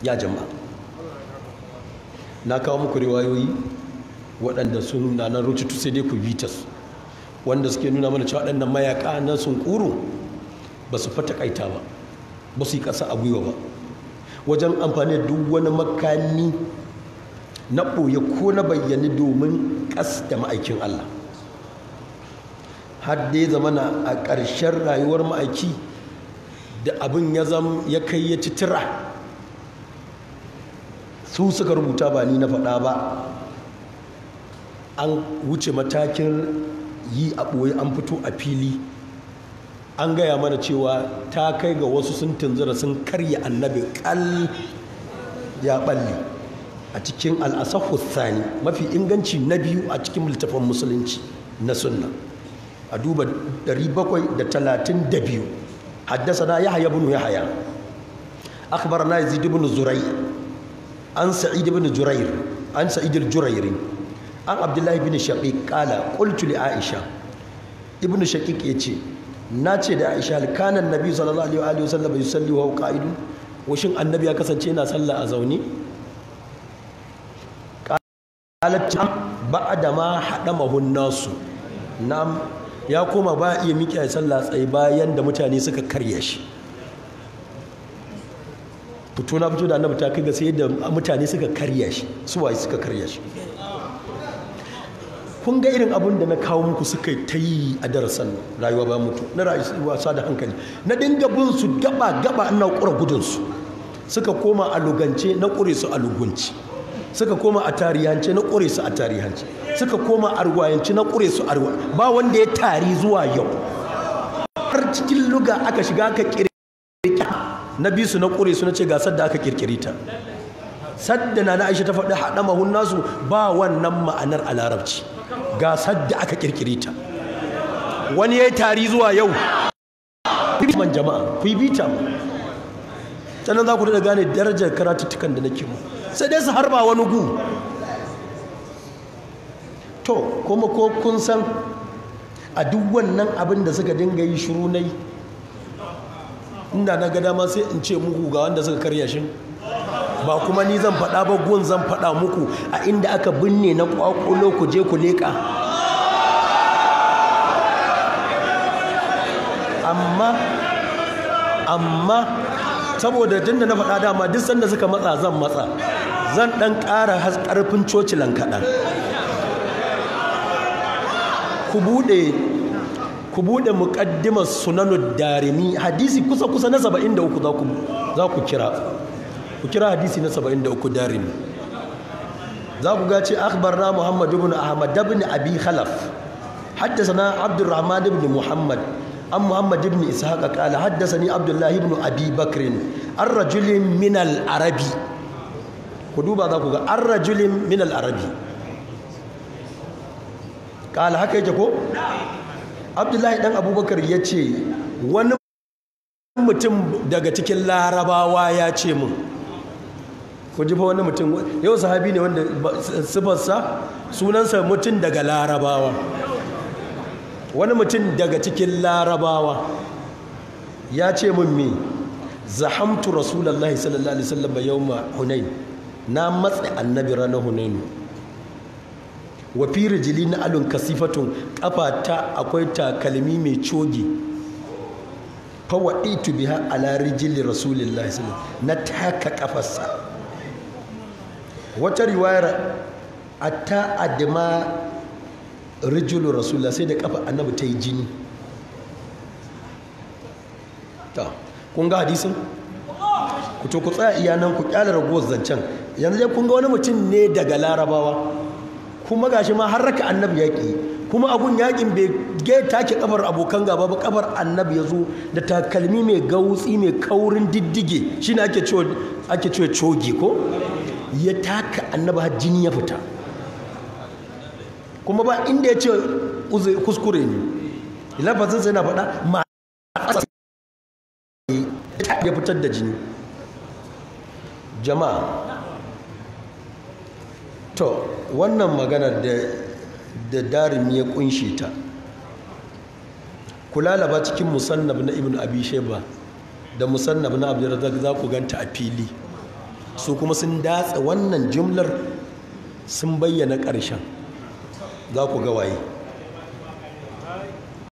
Ya jama'a, na kawo muku riwayoyi waɗanda sun na nan rubutu, sai dai ku bi ta su, wanda suke nuna mana cewa waɗannan mayaka na sunkuru ba su fata kaita ba, ba su yi ƙasa a gwiwa ba wajen amfani da duk wani makami na ɓoye ko na bayyane domin ƙas da ma'aikin Allah. Har dai zamana a ƙarshen rayuwar ma'aiki da abin ya zam ya kai ya ci tira, su suka rubuta ba ni na faɗa ba. An wuce matakin yi a ɓoye, an fito a fili, an gaya mana cewa ta kai ga wasu sun tunzura sun karya annabi ƙal ya ɓalle. A cikin al'asahu thani, mafi inganci na biyu a cikin littafin musulunci na sunna, a duba 732. Haddasa Yahya ibn Yahya, akhbarana Yazid ibn Zuray an Sa'id ibn Jurayr an Sa'id al-Jurayri an Abdullah ibn Shaqiq qala qultu li Aisha. Ibn Shaqiq yace, nace da Aisha, kana annabi sallallahu alaihi wa sallam yusalli wa huwa qa'idun, washin annabi ya kasance yana sallah a zaune? Qalat ba'da ma hadamahu nasu. Nam, ya koma ba iya miƙe ya sallah tsaye bayan da mutane suka karya shi. Fito na fito da annabi ta kai ga sai da mutane suka karya shi. Su waye suka karya shi? Kun ga irin abun da na kawo muku suka ta yi a darasan rayuwa ba mutu na rayuwa wasa da hankali, na dinga bin su gaba gaba ina ƙura gudun su. Suka koma a lugance, na ƙure su a lugunci. Suka koma a tarihance, na ƙure su a tarihance. Suka koma a ruwayance, na ƙure su a ruwa. Ba wanda ya tari zuwa yau. Har cikin luga aka shiga aka kirkira, na bi su na ƙure su, na ce ga sadda aka kirkire ta. Sadda na Aisha ta faɗi haɗa mahun nasu, ba wannan ma'anar a larabci. Ga sadda aka kirkire ta. Wani ya yi tari zuwa yau. Man jama'a, ku yi bita. Sannan za ku daɗa gane darajar karatuttukan da nake mu. Sai dai su harba wani gu. To, kuma ko kun san a duk wannan abin da suka dinga yi shiru na yi, inda na ga dama sai in ce muku ga wanda suka karya shi, ba kuma ni zan faɗa ba, gun zan faɗa muku a inda aka binne na ƙwaƙulo, ku je ku leƙa. Amma saboda tunda na faɗa dama duk sanda suka matsa zan matsa, zan ɗan ƙara ƙarfin cocilan kaɗan. Ku buɗe muƙaddimar Sunanud Darimi, hadisi kusa kusa na 73 za ku kira. Ku kira hadisi na 73 Darimi. Za ku ga ce akhbarna Muhammad ibn Ahmad ibn Abi Khalaf, haddathana Abdurrahman ibn Muhammad an Muhammad ibn Ishaq qala haddathani Abdullah ibn Abi Bakr an rajulin min al-Arabi. Ku duba za ku ga an rajulin min al-Arabi. Qala, haka yake ko? Abdullahi dan Abubakar ya ce wani mutum daga cikin larabawa ya ce mun. Ku ji fa, wani mutum yau sahabi ne wanda sifarsa sunansa mutum daga larabawa. Wani mutum daga cikin larabawa ya ce mun me? Zahamtu Rasulullahi sallallahu alaihi wasallam yawma Hunain. Na matsa annabi ranar Hunainu. Wa fi rijli na alun kasifatun, kafata akwai takalmi mai coge. Fa wa'itu biha ala rijli Rasulillahi sallallahu alaihi wasallam, na taka kafarsa. Wata riwayar atta adma rijulu Rasulullah, sai da kafa annabi ta yi jini. Ta kun ga hadisin? Ku to ku tsaya iya nan, ku kyale ragowar zancen. Yanzu dai kun ga wani mutum ne daga larabawa, kuma gashi ma har raka annabi yaƙi, kuma abun yaƙin bai ge take kafar abokan gaba ba, kafar annabi ya zo da takalmi mai gautsi mai kaurin diddige, shine ake cewa ake cewa coge ko, ya taka annabi har jini ya fita. Kuma ba inda ya ce kuskure ne, lafazin sai na faɗa ma ya fitar da jini. Jama'a, to wannan maganar da Darimi ya kunshe ta, kula laba cikin musannaf na Ibn Abi Shayba da musannaf na Abdurrazzaq, za ku ganta a fili. Su kuma sun datsa wannan jumlar, sun bayyana ƙarshen. Za ku ga waye.